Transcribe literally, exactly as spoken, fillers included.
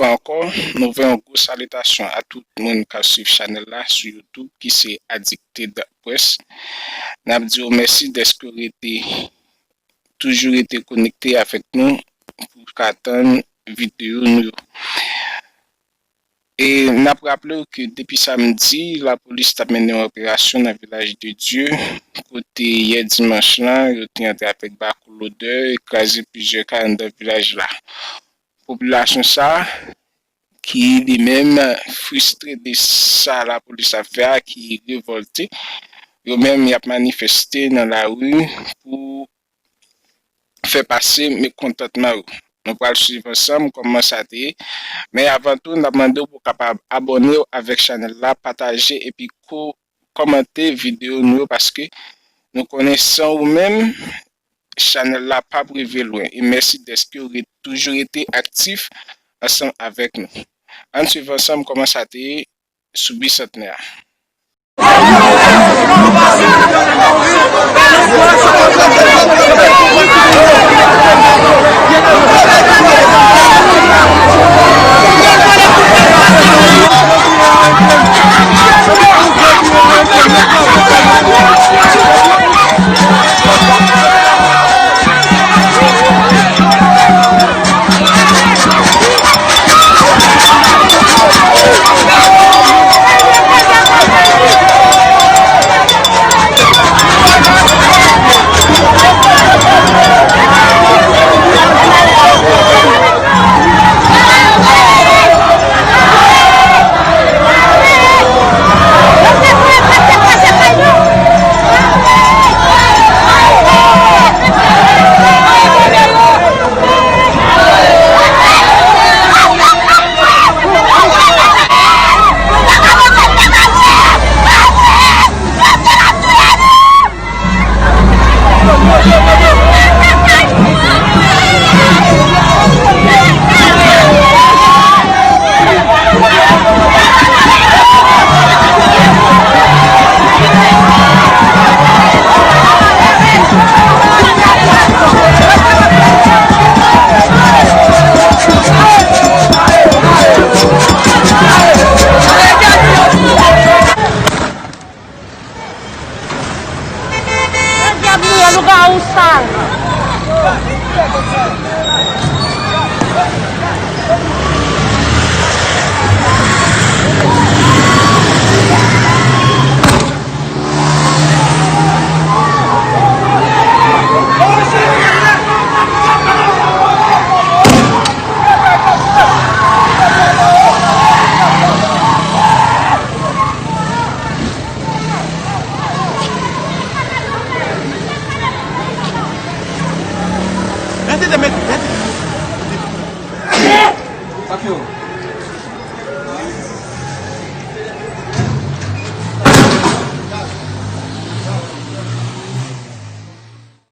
fwa ankò, nou voye yon gwo salitasyon a tout moun k ap swiv chanèl la sou YouTube, ki se Addicted Press. N ap di w mèsi dèske w rete, toujou rete konekte avèk nou pou w ka tann videyo nou yo. E n ap raple w ke depi samdi, lapolis t ap mennen yon operasyon nan Vilaj de Dye, kote yè dimanch lan, yo te antre avèk bakou lodè e kraze plizyè kay anndan vilaj la. Popilasyon sa a, ki li menm fristre de sa lapolis ap fè a, ki revòlte, yo menm y ap manifeste nan lari pou fè pase mekontantman yo. Nou pral swiv ansanm kòman sa te ye. Men avan tou, n ap mande w pou w kapab abòne w avèk chanèl la, pataje epi ko-, kòmante videyo nou yo, paske nou konnen san ou menm, chanèl la p ap rive lwen. E mèsi dèske w re-, toujou rete aktif ansanm avèk nou. Ann swiv ansanm kòman sa te ye sou Bisantnè a. Dyab nou ye, lougawou sal.